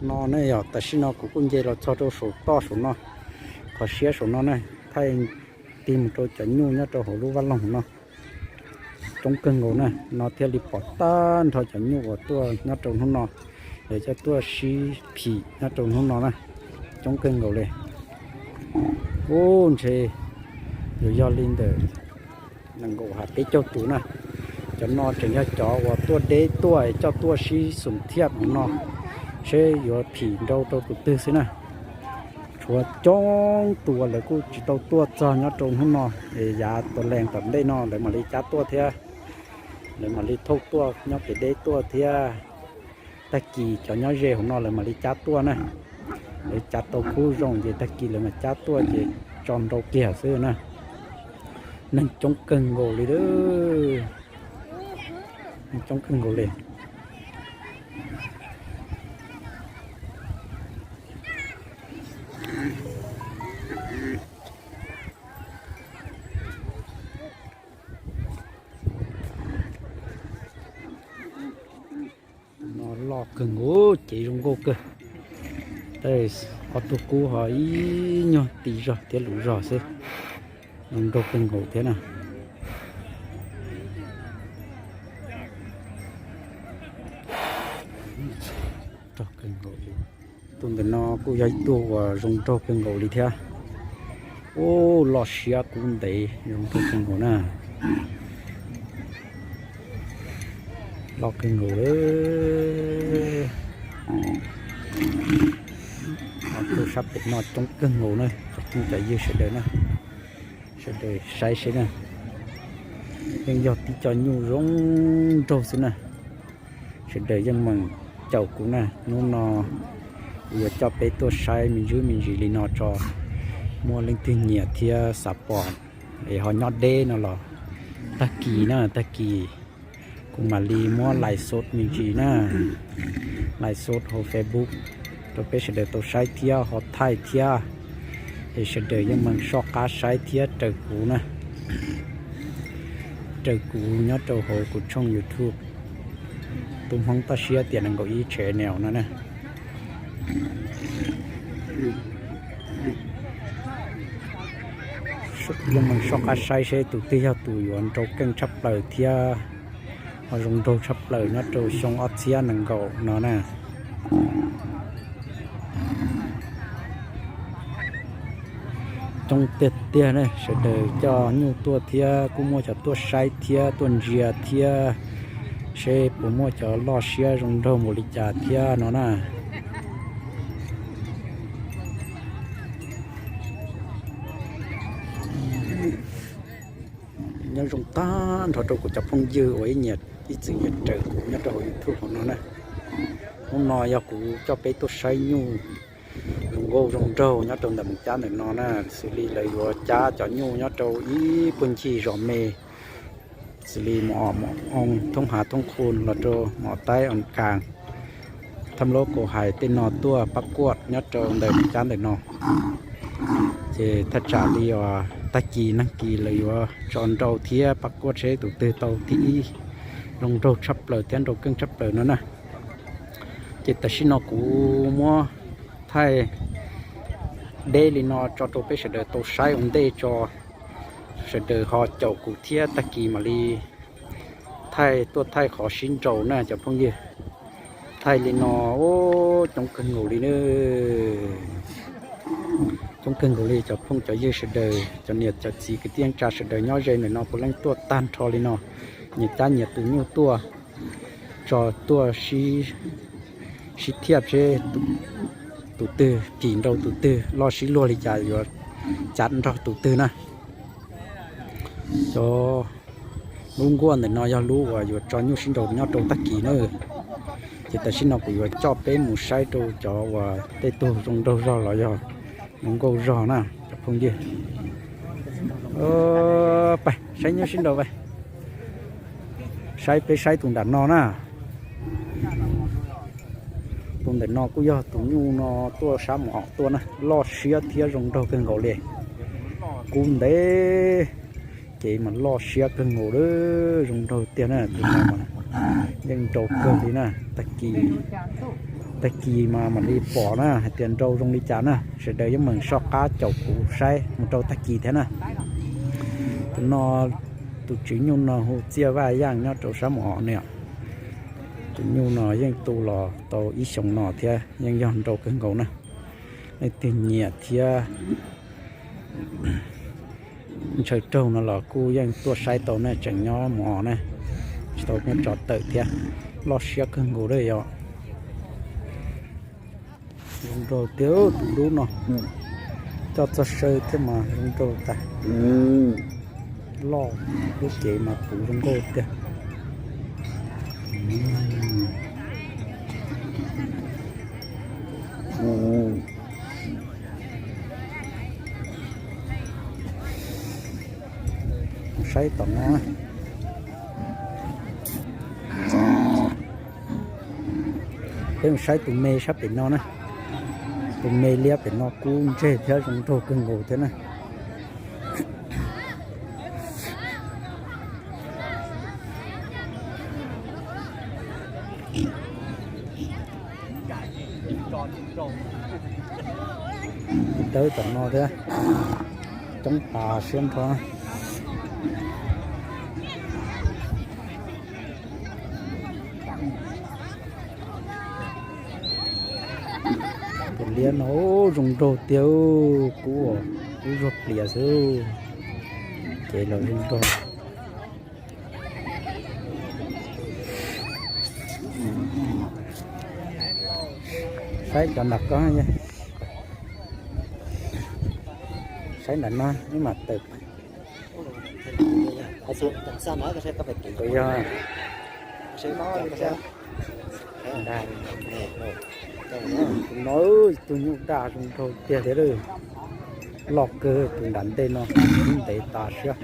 No ne yog tam sim no kuv kuj nce los txog rau saum toj saum no, qhov siab saum no na, thaij tig mus rau cov nyuj nyob rau hauv lub vaj loog no. Coob kawg nkaus na, no thiaj li pom tag nrho cov nyuj uas tuaj nyob rau hnub no, lawv coj tuaj sib phim nyob rau hnub no na. Coob kawg nkaus li. Ub, ntshe yuav yog li ntawm nees nkaum ha peb caug tus na. Cov no tseem yog cov uas tuaj deb tuaj coj tuaj sib xum thiaj mus no, seb yuav phim nrau rau tus twg xwb na. Tshuav coob tus uas lawv kuj tsis tau tuaj txog nyob rau hnub no, es yav tas lees tom ntej no lawv mam li cab tuaj thiab. Lawv mam li thauj tuaj nyob pem deb tuaj thiab. Tag kis cov nyob ze hauv no lawv mam li cab tuaj na. Lawv cav tau khub zoo ces tag kis lawv mam cab tuaj ces tso nrau kiag xwb na. Neeg coob kawg nkaus li, neeg coob kawg nkaus li. No loj kawg nkaus, cev zoo nkauj kawg. Ob tug kub ho ib nyuag ti zog thiab lus zog xwb. Zoo nraug kawg nkaus thiab na. Tus ntawm no kuj yog ib tug uas zoo nraug kawg nkaus li thiab. Ub, loj siab kub ntev zoo nraug kawg nkaus na. Loj kawg nkaus li. Ob tug sab pem no coob kawg nkaus na, cov phooj cov ywg sawv daws na, sawv daws saib seb na. Yeej yog tib co nyuj zoo nraug xwb na. Sawv daws yeej meem caum kuv na, hnub no kuv yuav coj peb tuaj saib me ntsis me ntsis li no tso, muaj leej twg nyiam thiab xav pom es ho nyob deb no los tag kis na, tag kis kuv mam li muab live shoot me ntsis na, live shoot hauv Facebook rau peb sawv daws tau saib thiab ho thaij thiab. Es sawv daws yeej meem soj qab saib thiab raws kuv na, raws kuv nyob rau hauv kuv tshooj YouTube Tub Hmoob Toj Siab tiam nees nkaum ib channel no na. Yeej meem soj qab saib seb tus twg yog tus yuav nrau keej tshaj plaws thiab ho zoo nraug tshaj plaws nyob rau xyoo ob txhiab nees nkaum no na. Coob tiag tiag ne, sawv daws coj nyuj tuaj thiab kuj muaj cov tuaj saib thiab tuaj ntsia thiab seb puas muaj cov loj siab zoo nraug npaum li cas thiab no na. Nyob zoo tag nrho rau kuv cov phooj ywg uas ib nyuag ib txwm nyiam raws kuv nyob rau hauv YouTube hauv no na. Hnub no yog kuv coj peb tuaj saib nyuj zoo nkauj zoo nraug nyob rau ntawm Moos Cab ntawm no na, xws li lawv yuav cab cov nyuj nyob rau ib puag ncig zos me, xws li Mos Os, Mos Oo, Thoob Hav, Thoob Khu los rau Mos Taib, Os Kas, Thaj Nplob, Kaus Hais tej no tuaj pab kuaj nyob rau ntawm Moos Cab ntawm no. Ces thaj tsam li uas tag kis nag kis lawv yuav tso nrau thiab pab kuaj seb tus twg tau thib ib zoo nraug tshaj plaws thiab nrau keej tshaj plaws no na. Ces tam sim no kuv muab thaij deb li no tso rau peb sawv daws tau saib ua ntej tso, sawv daws ho caum kuv thiab tag kis mam li thaij tuaj thaij qhov sib nrau na cov phooj ywg. Thaij li no, ub, coob kawg nkaus li na. Coob kawg nkaus li cov phooj cov ywg sawv daws, cov niam cov txiv kwv tij neej tsa sawv daws nyob ze ntawm no puav leej tuaj tag nrho li no, nyias cab nyias tus nyuj tuaj, tso tuaj sib thiaj seb tus twg phim nrau tus twg, loj sib luag li cas yuav cav nrog tus twg na. Cov lub nkuaj ntawm no yog lub uas yuav tso nyuj sib nrau nyob rau tag kis na. Ces tam sim no kuv yuav coj peb mus saib rau cov uas tej tug zoo nraug zog los yog zoo nkauj zog na cov phooj ywg. Pais saib nyuj sib nrau, saib peb saib tus nram no na. Tus ntawm no kuj yog tus nyuj no tuaj sab mus hom tuaj na, loj siab thiab zoo nraug kawg nkaus li. Kub ntev, ces mas loj siab kawg nkaus li, zoo nraug tiag na. Tus no mas yeej nrau kawg li na, tag kis Tag kis mas mam li pom na hais tias nrau zoo li cas na, sawv daws yeej meem soj qab caum kuv saib mus rau tag kis thiab na. Tus no, tus tswv nyuj no hu Txiaj Vaj Yaj nyob rau sab Mus Os ne. Tus nyuj no yeej tu los tau ib xyoos no thiab yeej yog nrau kawg nkaus na. Leej twg nyiam thiab ntshaw raug no los kuj yeej tuaj saib tau na, tseem nyob Mus Os na, tsis tau muab tso tawm thiab. Loj siab kawg nkaus li yom. Zoo nraug tiag tus dub no, coj txog saw thiab mas zoo nraug tas. Loj, lub cev mas puv zoo nkauj tiag. Saib tom no, peb mus saib tus me sab pem no na. Tus me liab pem no kub ntseg thiab zoo nraug kawg nkaus thiab na. Dawb tom no thiab, coob tas siab nrho. Tus liab no zoo nraug tiag, kub, kub zuag plias xwb. Ces los zoo nraug. Saib cov nram ko, saib nram no ib mam tawm. Yog, tus no tus nyuj daj zoo nraug tiag tiag lawm. Loj kawg, tus nram ntej no kub ntev tas siab.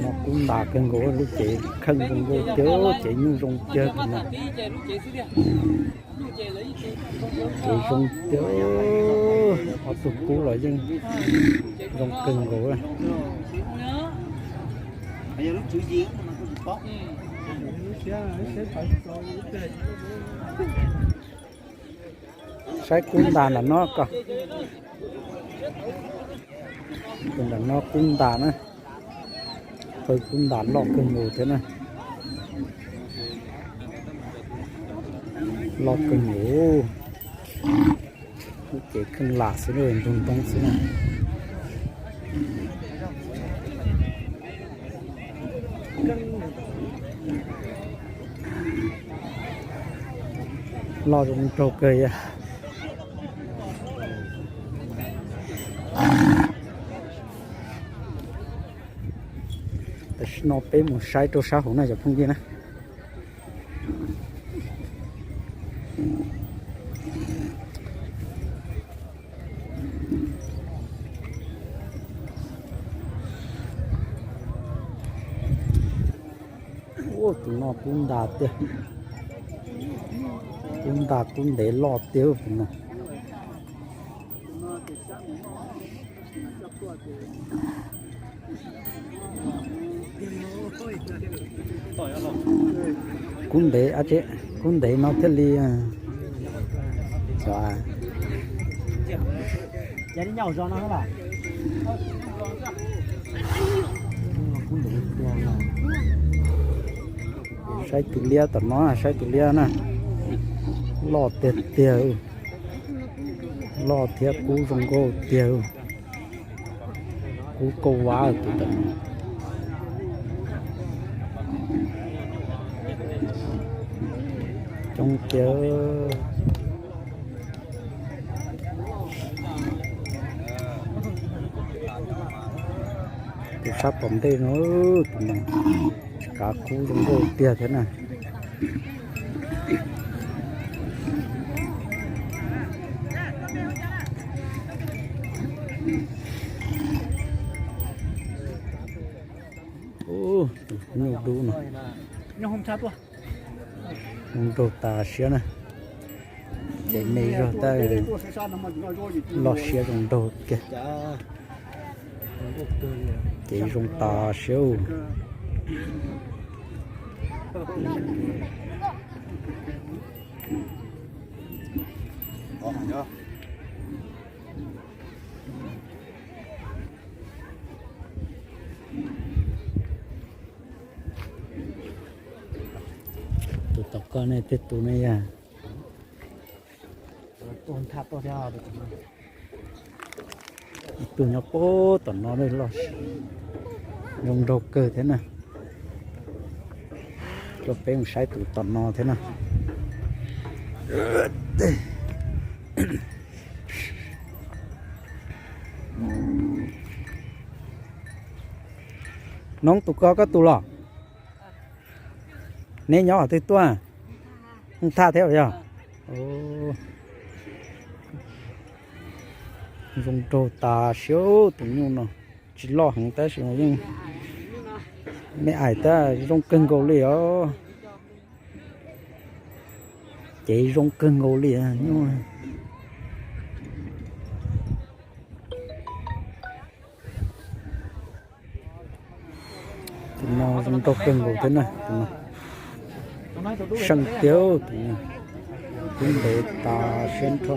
No kub ntas kawg nkaus, lub cev kheej zoo nkauj tiag, cev nyuj zoo tiag tus no. Cev zoo tiag, ob tug kub los yeej zoo kawg nkaus. Saib kub ntas nram no ko. Tus nram no kub ntas na. Qw kub ntas loj kawg nkaus thiab na. Loj kawg nkaus. Lub cev kheej lam xwb, ntug ntoo xwb na. Loj zoo nraug kawg yog. Tam sim no peb mus saib rau sab hauv na cov phooj ywg na. Ua tus no kub ntas tiag, kub ntas kub ntev loj tiag tus no. Kub ntev, kub ntev no thiaj li. Saib tus liab tom no, saib tus liab na, loj tiag tiag, loj thiab kub zoo nkauj tiag. Kub kauj vab tus ntawd. Coob tiag. Tus sab tom ntej no, tus no tsis kav, kub zoo nkauj tiag thiab na. Tus nyuj dub no zoo nraug tas siab na. Ces me zog tab loj siab zoo nraug kiag. Ces zoo tas siab. Tus tom koj ne, tej tus ne yog ib tug nyob puag tom no loj, zoo nraug kawg thiab na. Coj peb mus saib tus tom no thiab na. Noob, tus ko koj tus los? Neb nyob qhov twg tuaj? Hoob Thaj thiab yog? Zoo nraug tas siab tus nyuj no. Tsis loj heev tab sis mas yeej, me aim tab zoo kawg nkaus li os. Ces zoo kawg nkaus li nyuj. Tus no zoo nraug kawg nkaus thiab na, tus no seej tiag, tus no kub ntev tas siab nrho.